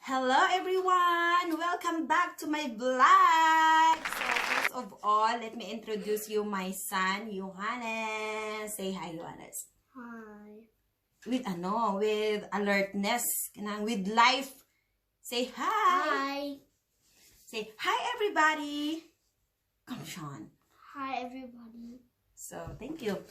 Hello everyone! Welcome back to my vlog! So first of all, let me introduce you my son, Johannes. Say hi, Johannes. Hi. With ano, with alertness, kanang with life. Say hi! Hi. Say hi, everybody! Come, Sean. Hi, everybody. So, thank you.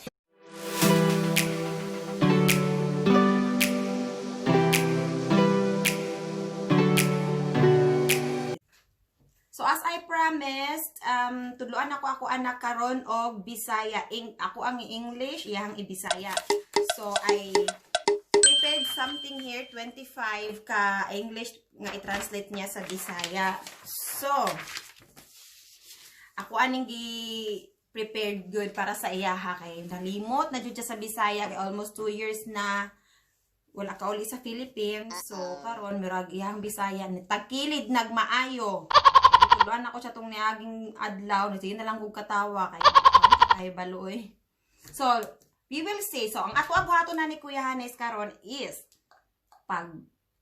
So as I promised, tudloan ako anak karon og Bisaya. Ako ang English, iyang i-Bisaya. So I prepared something here, 25 ka English nga i-translate niya sa Bisaya. So, ako aning gi prepared good para sa iyaha kay nalimot na jud siya sa Bisaya kay almost 2 years na wala ka uli sa Philippines. So karon murag iyang Bisaya ni tagkilid nagmaayo. Tudloan ako siya tong niaging adlaw, sige na lang kog katawa kay kay balo oy. So, we will see. So, ang ako buhaton na ni Kuya Hanes karon is pag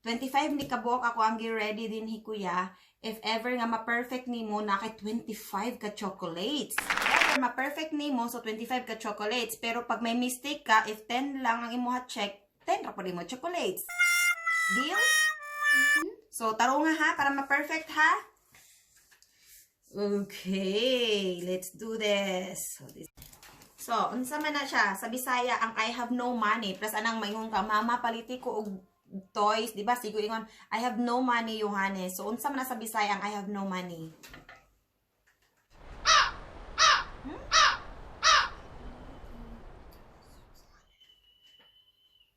25 ni kabuok ako ang gi-ready din hi Kuya. If ever nga ma-perfect nimo na kay 25 ka chocolates. If ever ma-perfect nimo, so 25 ka chocolates. Pero pag may mistake ka, if 10 lang ang imuha check, 10 ra pud imo chocolates. Deal? So, tarong nga ha, para ma-perfect ha. Okay, let's do this. So, unsa man na siya sa Bisaya ang "I have no money"? Plus anang maingon ka, "Mama, paliti ko og toys," di ba? Sigo ingon, "I have no money, Johannes." So unsa man na sa Bisaya ang "I have no money"? Hmm?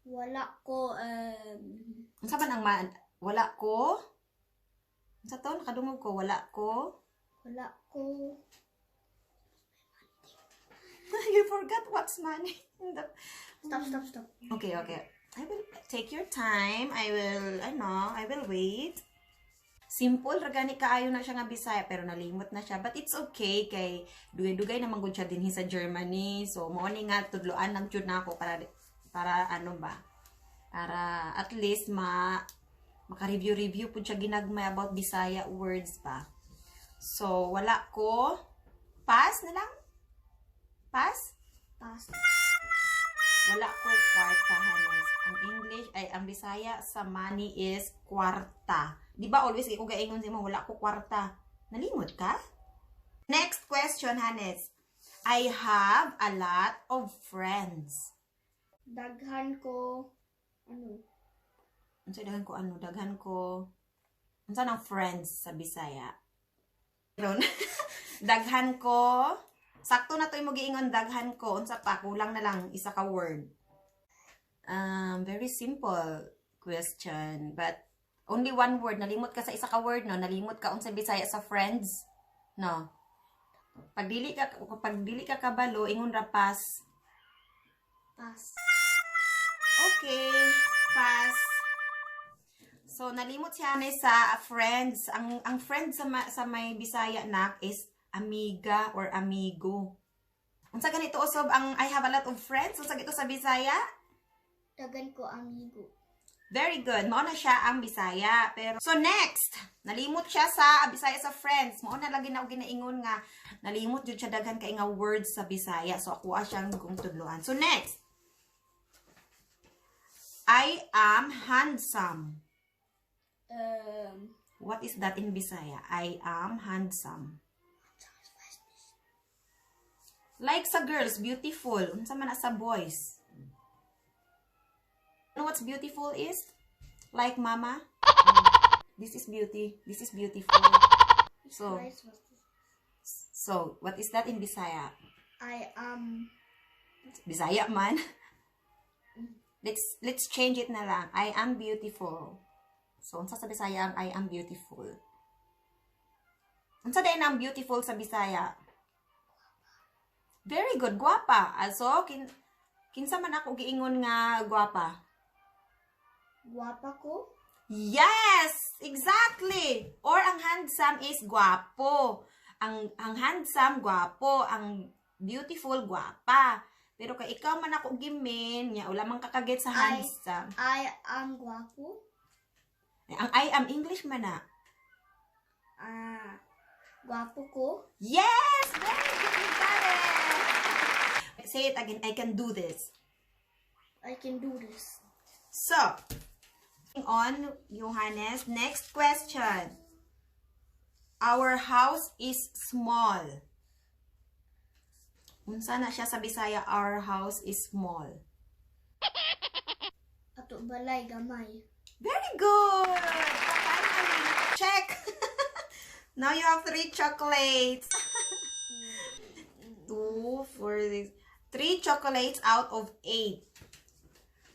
Wala ko. Unsa man ang wala ko? Unsa to? Nakadungog ko, wala ko. Wala ko. You forgot what's money. Stop, stop, stop. Okay. I will take your time. I will, ano, I will wait. Simple ra gani kaayo na siya nga Bisaya pero nalimot na siya. But it's okay kay dugay-dugay naman gud siya dinhi sa Germany. So mao ni nga tudloan lang jud nako para ano ba? Para at least maka-review-review pud siya ginagmay about Bisaya words ba. So wala ko, pass na lang? Pass? Pass. Wala ko kwarta, Hanes. Ang English ay ang Bisaya sa money is kwarta. Di ba always ko gaingon sa imo, "Wala ko kwarta"? Nalimot ka? Next question, Hanes. I have a lot of friends. Daghan ko, ano? Unsa daghan ko ano? Daghan ko. Unsa nang friends sa Bisaya? Ron. Daghan ko. Sakto na to imo giingon, daghan ko. Unsa pa? Kulang na lang isa ka word. Very simple question, but only one word. Nalimot ka sa isa ka word, no? Nalimot ka unsa Bisaya sa friends, no? Pag dili ka kabalo, ingon ra pass. Pass. Okay, pass. So nalimot si Hanay sa friends. Ang friends sa may Bisaya nak is amiga or amigo. Unsa ganito usob ang "I have a lot of friends"? Unsa gito sa Bisaya? Daghan ko amigo. Very good. Mao na siya ang Bisaya. Pero so next, nalimot siya sa Bisaya sa friends. Mao na lagi na og ginaingon nga nalimot jud siya daghan kay nga words sa Bisaya. So ako siyang kung tudloan. So next. I am handsome. What is that in Bisaya? I am handsome. Like sa girls, beautiful. Unsa man na sa boys? You know what's beautiful is? Like mama? This is beauty. This is beautiful. So, Ich weiß, was das ist. So what is that in Bisaya? I am Bisaya man. Let's change it na lang. I am beautiful. So, unsa sa Bisaya ang "I am beautiful"? Unsa din ang beautiful sa Bisaya? Very good, guwapa. Also, kinsa man ako giingon nga guwapa? Guwapa ko. Yes, exactly. Or ang handsome is guwapo. Ang handsome guwapo, ang beautiful guwapa. Pero kay ikaw man ako gimin, nya wala man kakaget sa Ay. Handsome. I am guwapo. Ang "I am" English man na. Ah, gwapo ko. Yes! Very good! You got it! Say it again. I can do this. I can do this. So, on, Johannes, next question. Our house is small. Unsa na siya sa Bisaya, "Our house is small"? Ato balay gamay. Very good! Finally, check! Now you have three chocolates. Two, four, six, three chocolates out of eight.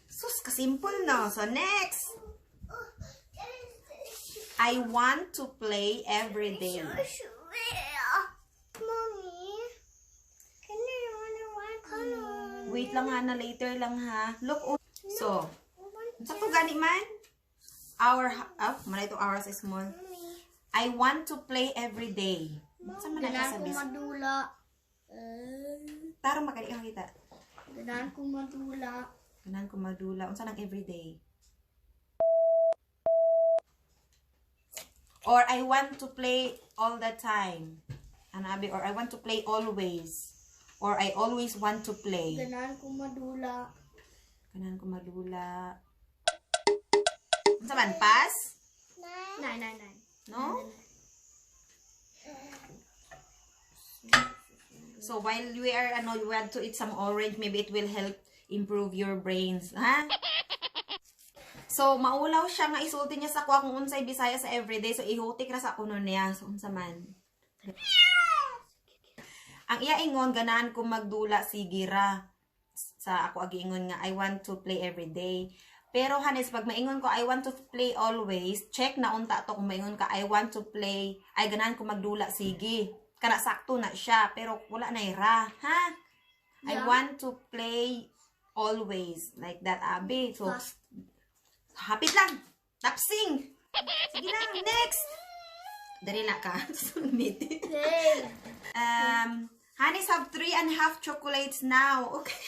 Sus, kasimple, no? So, next. I want to play every day. Mommy, can I wanna one? Wait lang ha, na later lang ha. Look, oh. So, sa to gani man? Our, oh, man ito, ours is small. Mommy. I want to play every day. Sa man na siya Ganahan sa ko madula. Tarong makali ka kita. Ganahan ko madula. Ganahan ko madula. Unsa nang everyday? Or I want to play all the time. Ano abi? Or I want to play always. Or I always want to play. Ganahan ko madula. Ganahan ko madula. Unsa man, pass? Nine, nine, nine. No? So while we are ano, you want to eat some orange, maybe it will help improve your brains, ha? So maulaw siya nga isulti niya sa kuha kung unsay Bisaya sa everyday. So ihutik ra sa kuno niya. So unsa man? Ang iya ingon, "Ganahan ko magdula sige ra." Sa ako agi ingon nga "I want to play every day." Pero Hanes, pag maingon ko "I want to play always," check na unta to kung maingon ka "I want to play," ay, "Ganahan ko magdula sige." Kana sakto na siya, pero wala na ra, ha? I want to play always, like that, abi. So Fast. Hapit lang. Tapsing. Sige lang, next. Dali na ka. Submit. Hey. Hanis have 3.5 chocolates now. Okay.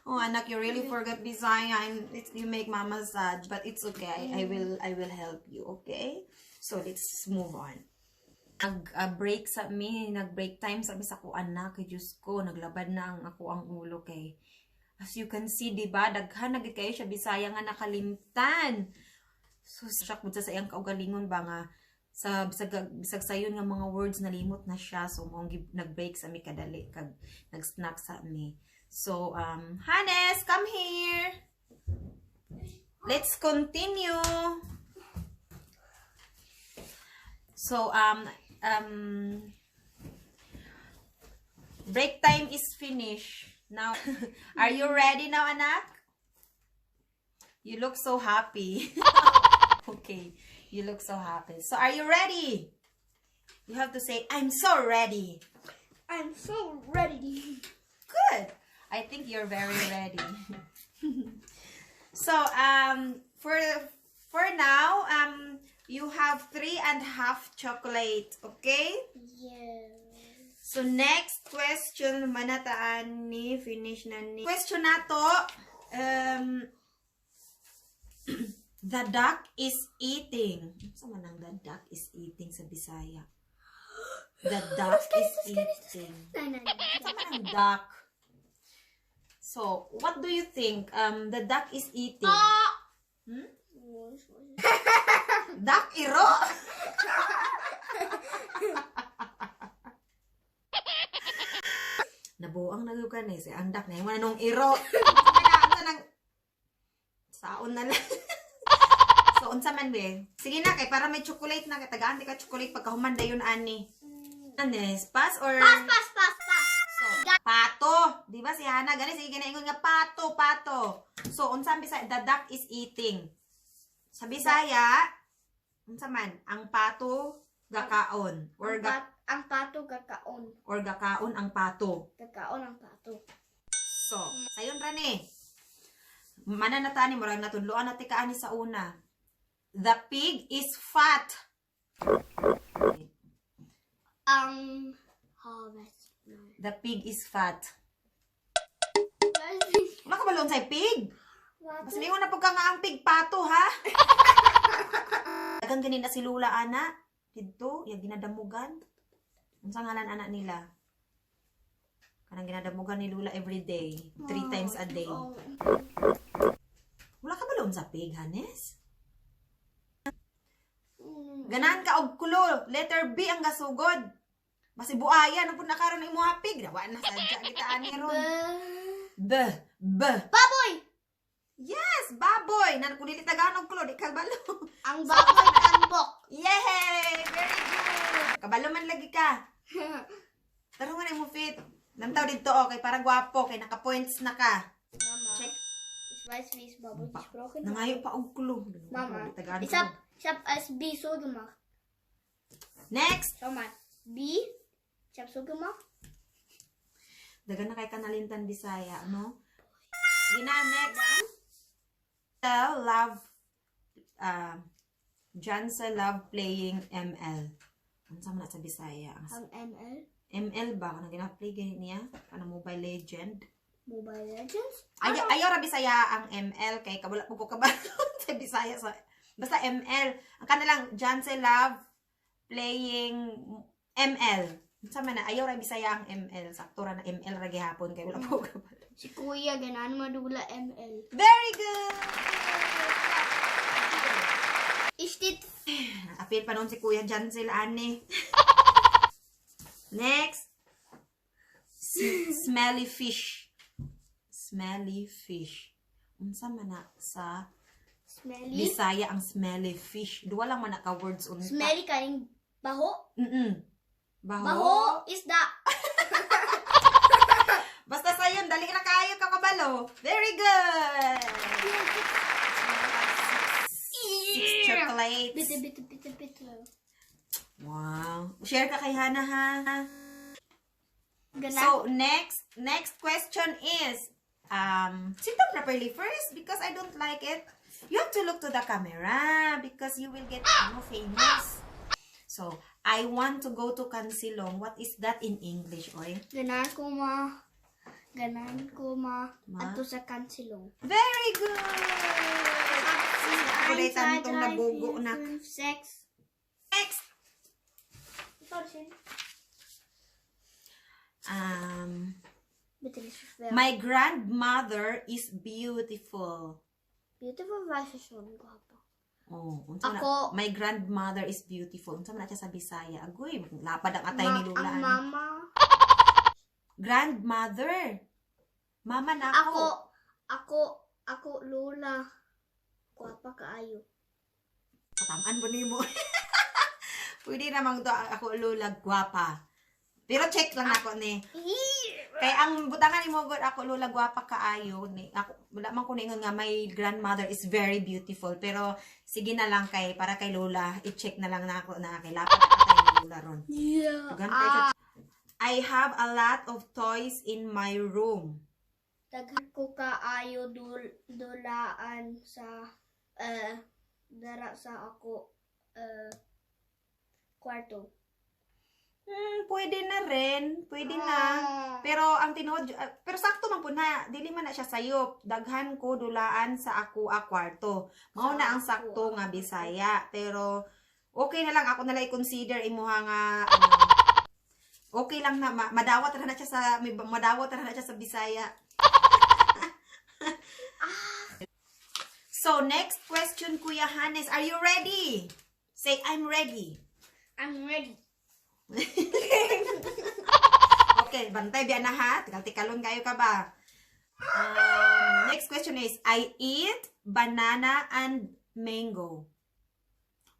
Oh, anak, you really forgot Bisaya and you make mama sad, but it's okay. I will help you, okay? So let's move on. Nag-break sa mi, nag-break time sa mi sa ko anak, kay Diyos ko, naglabad na ang ako ang ulo kay. As you can see, di ba, daghan na gid kayo siya Bisaya nga nakalimtan. So, shock mo sa iyang kaugalingon ba nga sa bisag, bisag sayon nga mga words nalimot na siya. So mong nag-break sa mi kadali kag nag-snack sa mi. So Hanes, come here. Let's continue. So break time is finished now. Are you ready now, anak? You look so happy. Okay, you look so happy. So are you ready? You have to say, "I'm so ready." I'm so ready. Good. I think you're very ready. So for now, you have 3.5 chocolate, okay? Yeah. So next question manataan ni finish na ni. Question nato, the duck is eating. Sa man ang "the duck is eating" sa Bisaya? The duck is eating. Nine, nine, nine. Sa man ang duck? So, what do you think? The duck is eating. Hmm? Duck iro? Nabuang na gyud ka ni si ang duck na wala nung iro. Ano nang saon na lang. So unsa man be? Sige na kay para may chocolate na kay tagaan di ka chocolate pagkahuman dayon ani. Anes, pass or Pass, pass, pass, pass. So, pato. Di ba si Hana gani sige ginaingon nga pato, pato. So unsa ang Bisaya? The duck is eating. Sa Bisaya, unsa man? Ang pato gakaon or Ang, ang pato gakaon. Or gakaon ang pato. Gakaon ang pato. So, sayon ra ni. Mana na tani murag natudloan na tika ani sa una. The pig is fat. Ang harvest. The pig is fat. Wala ka ba sa pig? Mas mingon na pud ka nga ang pig pato, ha? Dagan gani na si Lula ana didto, ya ginadamugan. Unsa ngalan ana nila? Kanang ginadamugan ni Lula every day, three times a day. Oh. Wala ka ba sa pig, Hanes? Ganahan ka og kulo, letter B ang gasugod. Basi buaya na pud na karon ang imong pig. Wa na sadya kita ani ron. B B. Baboy! Yes, baboy. Nan kung dili tagaan og kulo, di ka balo. Ang baboy tambok. Yay! Very good. Kabalo man lagi ka. Tarungan na imong fit. Namtaw didto, okay, para gwapo kay naka-points na ka. Mama, Check. Ich weiß, wie es Baboy gesprochen hat. Nangayo pa og kulo. Mama, Tagaan ich ko. hab als B so gemacht. Next. Schau mal. B, ich hab so gemacht. Dagan na kay kanalintan Bisaya, no? Sige na, next. Tell love, Jansa love playing ML. Ano man na sa Bisaya? Ang Ang ML, ML ba? Kanang gina-play ganit niya? Kanang Mobile Legend? Mobile Legends. Ayaw, ayaw ra Bisaya ang ML kay kabala po ko kabalo sa Bisaya sa basta ML. Ang kanilang Janse love playing ML. Unsa man na ayaw ra Bisaya ang ML. Sakto ra na ML ra gihapon kay wala po kabalo. Si Kuya, ganaan madula ML. Very good. Ich steht Apil pa noon si Kuya Jansel ani. Next. Smelly fish. Smelly fish. Unsa man na sa smelly. Bisaya ang smelly fish? Duwa lang man na ka words unta. Smelly kaning baho. Baho. Baho isda. Basta sayon, dali na kayo kakabalo. Very good. Six chocolates. Bitte, bitte, bitte, bitte. Wow. Share ka kay Hana ha. Ganan. So next question is sit down properly first because I don't like it. You have to look to the camera because you will get famous. So, I want to go to Kansilong. What is that in English, oy? Ganan ko ma Ma? ato sa kansilong. Very good! Kulay tantong nagugo na. 5, 6. Next! Bitte nicht so schwer. My grandmother is beautiful. Beautiful weiß ich schon, guwapo. Oh, unsa man na- Ako- My grandmother is beautiful. Unsa man na siya sa Bisaya? Agoy, lapad ang atay ni Lola. Ang Ani. mama. Grandmother. Mama na Ako, ako. ako, lola. Guwapa kaayo. Katamaan po nimo. Pwede namang to ako lola gwapa. Pero check lang ako ni. Kay ang butangan ni mo gud ako lola gwapa kaayo ni ako wala man ko niingon nga my grandmother is very beautiful, pero sige na lang kay para kay lola i-check na lang na ako na kay lapat atay ni lola ron. Yeah. Dugan kayo siya. I have a lot of toys in my room. Daghan ko kaayo dulaan sa dara sa ako kwarto. Pwede na rin. Pwede na. Pero ang tinuod, pero sakto man pud na, dili man na siya sayop. Daghan ko dulaan sa ako a kwarto. Mao na ang sakto nga Bisaya. Pero okay na lang ako na lang i-consider imuha nga ano, okay lang na madawat ra na siya sa may madawat ra na siya sa Bisaya. So next question, Kuya Hannes, are you ready? Say, "I'm ready." I'm ready. Okay, bantay biya na ha. Tikal-tikalon kayo ka ba? Next question is, I eat banana and mango.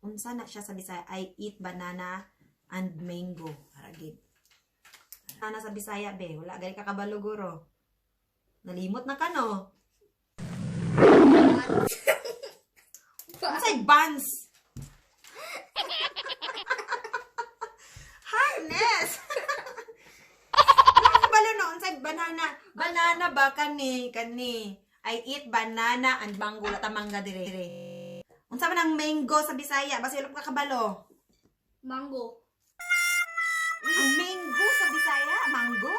Unsa na siya sa Bisaya? I eat banana and mango. Aragid. Banana sa Bisaya, be. Wala gali ka kabalo guro. Nalimot na ka, no? Unsay buns? Harness! Kabalo no, unsay banana? Banana ba kani kani? I eat banana and mango, lata mangga dire. Unsa man ang mango sa Bisaya? Basta wala ka kabalo. Mango. Ang mango sa Bisaya, mango?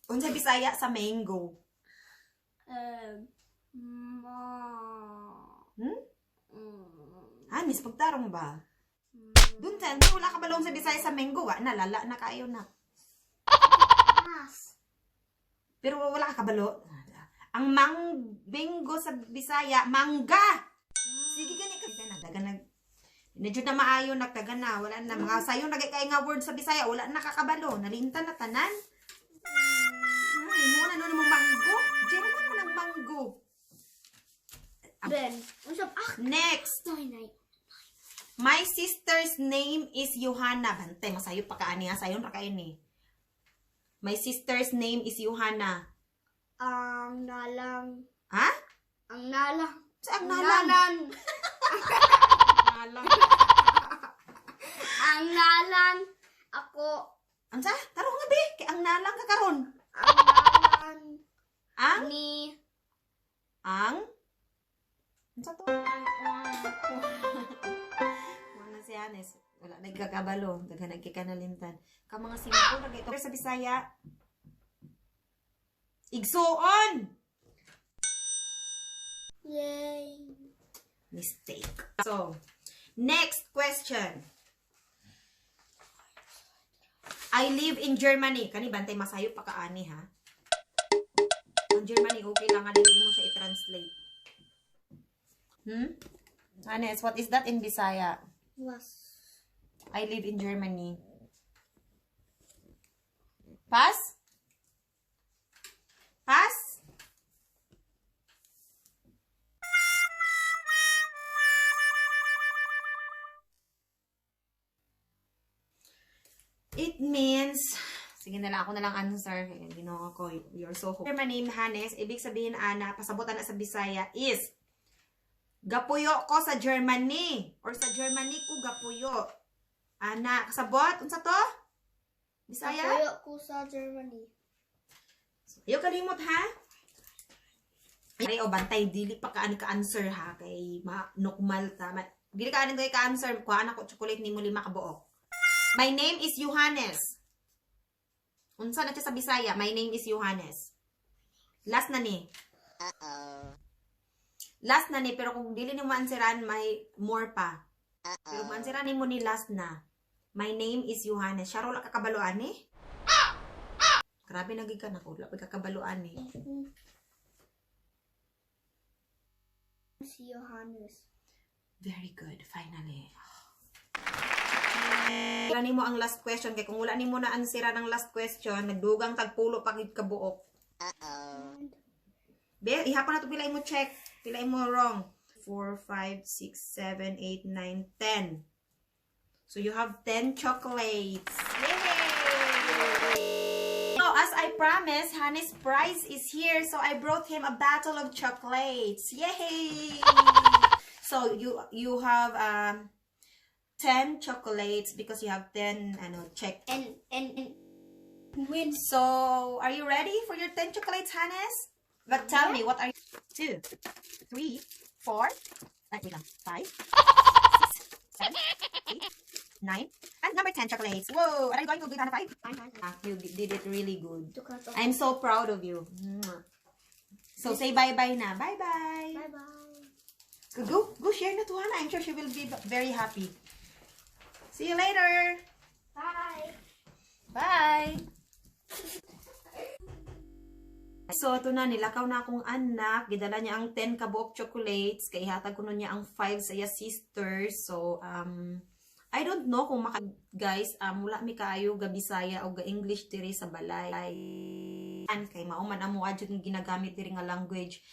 Unsa Bisaya sa mango? Ma. Hanis, pagtarong ba? Dun tell me, wala ka balong sa Bisaya sa mango. Wa na, lala na kayo na. Pass. Pero wala ka kabalo. Ang mango sa Bisaya, mangga! Sige, gani ka. Na, daga nag. Medyo na maayo, nagtaga na. Wala na. Mga sayo na kay nga word sa Bisaya, wala na kakabalo. Nalintan na tanan. Ay, mo na nun mo mango. Jerome mo ng mango. Ben. Unsa ah? Next. Nine, nine. My sister's name is Johanna. Bantay, masayo pa kaani ha. Sayon ra kayo ni. My sister's name is Johanna. Ang nalang. Ha? Ang nalang. Sa ang nalang? Nalan. Nalang. Ang nalan. Ako. Ang sa? Tarong nga be. Kay ang nalang ka karon. Ang nalan. Ang? Ni. Ang? Ang sa to? Wala si Anes. Wala nagkakabalo. Daghan nagkikanalintan. Ka mga simple na ito. Sa Bisaya. Igsuon! Yay. Mistake. So, next question. I live in Germany. Kani bantay masayo pa kaani ha. Ang Germany okay lang nga dili mo siya i-translate. Anes, what is that in Bisaya? Was. I live in Germany. Pass? Pass? It means, sige na lang, ako na lang answer. Ginoo ko, you're so hope. My name, Hanes, ibig sabihin, ana, pasabutan na sa Bisaya is, gapuyo ko sa Germany. Or sa Germany ko gapuyo. Ana, kasabot? Unsa to? Bisaya? Kapuyo ko sa Germany. Ayaw kalimot ha? Ay, o bantay, dili pa kaan ka answer ha kay ma nokmal ta. Ma, dili ka anin kay ka answer, kuhaan ako chocolate nimo lima ka buok. My name is Johannes. Unsa na siya sa Bisaya? My name is Johannes. Last na ni. Last na ni pero kung dili nimo answeran may more pa. Pero kung answeran nimo ni last na. My name is Johannes. Siya ra wala kakabaloan eh. Grabe na gid ka nako, wala pa kakabaloan eh. Si Johannes. Very good, finally. Wala nimo ang last question kay kung wala nimo na answer ang last question, nagdugang tagpulo pa gid ka buok. Be, ihapon na to pila imo check, pila imo wrong. 4, 5, 6, 7, 8, 9, 10. So you have 10 chocolates. Yay! So as I promised, Hannes' prize is here. So I brought him a bottle of chocolates. Yay! So you have 10 chocolates because you have 10 ano check. And win. So are you ready for your 10 chocolates, Hannes? But tell me, what are you? 2, 3, 4, ay, wait lang, 5, 6, 7, 8, 9, and number 10 chocolates. Whoa! Are you going to give Hannah 5? Ah, you did it really good. I'm so proud of you. Mwah. So say bye-bye na. Bye-bye. Bye bye. Go, go share na to Hannah. I'm sure she will be very happy. See you later. Bye. Bye! So, ito na, nilakaw na akong anak. Gidala niya ang 10 kabuok chocolates. Kay ihatag ko nun niya ang 5 sa iya sisters. So, I don't know kung maka, guys, wala mi kaayo ga Bisaya o ga English diri sa balay. An kay mao man amo adyo nga ginagamit diri nga language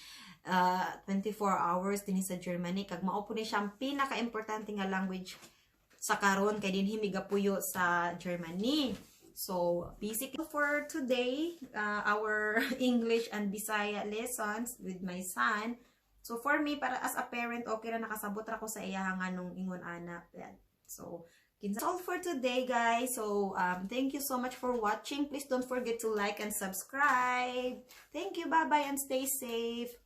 24 hours dinhi sa Germany kag mao po ni siya ang pinaka-importante nga language sa karon kay dinhi migapuyo sa Germany. So, basically for today, our English and Bisaya lessons with my son. So, for me, para as a parent, okay ra nakasabot ra ko sa iya nga nung ingon ana. Yan. So, that's all for today, guys. So, thank you so much for watching. Please don't forget to like and subscribe. Thank you. Bye-bye and stay safe.